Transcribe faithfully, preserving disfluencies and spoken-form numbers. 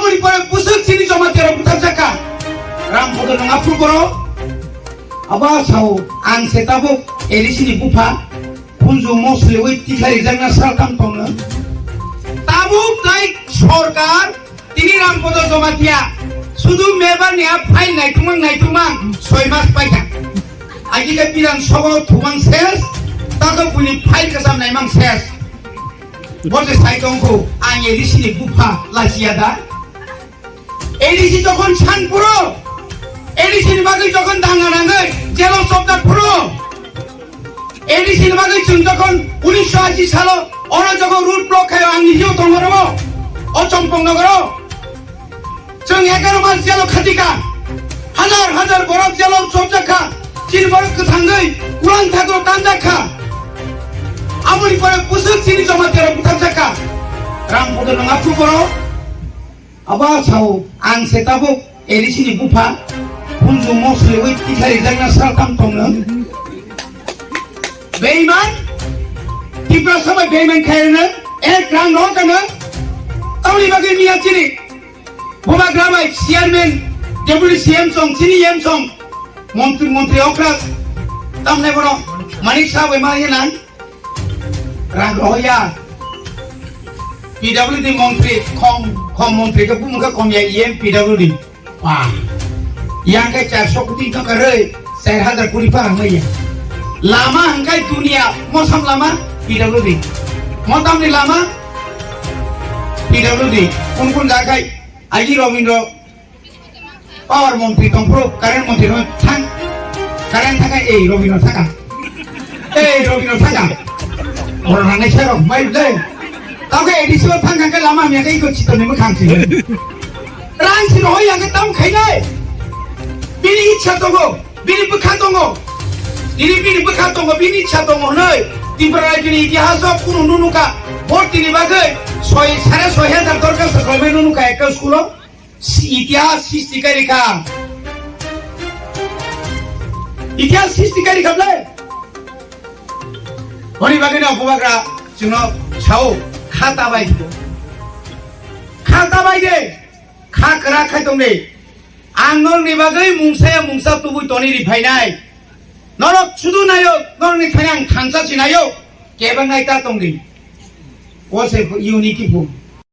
Aboni pore bwswk chini Jamatia rok butharjakha. Ram Bhadra nang aphuru borok. Abo sao ang se tabuk A D C ni bupha. Khunju moslewi tikhlai rijakna saltham tongno. Tabuk tai sorkar tini Ram Bhadra Jamatia sudu mebar ni a file naithumang naithumang soi mas paikha. Agika piran sogo thumang ses, tako buni file kasam naimang ses. Bo je sai tongkho, ang A D C ni bupha lachiya da. A D C jokhon san phuru, A D C ni bagwi jokhon danga nangwi jelo chopjak phuru, A D C ni bagwi chwng jokhon unisho ashi salo oro jokhon road block khaio ang nijeo tongo oro o Chompong nogoro. Chwng egaroh mas jelo khatika, hajar hajar borok jelo chopjak kha, chini borok kwthangwi kulang thakro tanjak kha. Aboni pore bwswk chini Jamatia rok butharjak kha. Ram Bhadra nang aphuru borok. Abo sao ang se tabuk A D C ni bupha, khunju moslewi tikhlai rijakna saltham tongno. Beiman, Tiprasa bai beiman khairano, ek rang no kano, tamni bagwi miya chini, bubagra bai chairman, deputy C M song, chini M song, montri, montri okra, tamne bono, Manik Saha bai ma yenang. Rang rohoya. P W D montri khom, khom montri ke bumung ke khom ya E M P W D. Wah. Yang ke char so koti to kare, char hajar koti pa rang ya. Lama hangkai dunia mosam lama P W D. Motam ni lama P W D. Kun kun jagai. Aji Robindro Power montri tongphuru, current montri no thang. Current thaka, ei, Robindro thaka. Ei, Robindro thaka. Oro nangnai sai rok, bai, bai. Tao khe A D C o thang kha khe lama hamya khe iko chito ni mwkhang si. Rang si rohoi ya khe tam khainai. Bini ichha tongo, bini bwkha tongo. Bini, bini bwkha tongo, bini ichha tongo hwnwi. Tripura rajyoni itihas o kunu nunu kha. Bhorti ni bagwi soi, sare soi hajar dorkhasto khlaimai nunu kha ekta school o. Si-, itihas sisti kari kha. Itihas sisti kari kha ble. Honi bagwi no bubagra chwngno sao, kha ta bai. Kha ta bai de. Kha kwrak khai tong de. Ang norokni bagwi mungsa ya mungsa tubui toni ri phainai. Norok sudu nayo, norokni thani ang thansa si nayo. Kebeng nai ta tong di. O se unity phu.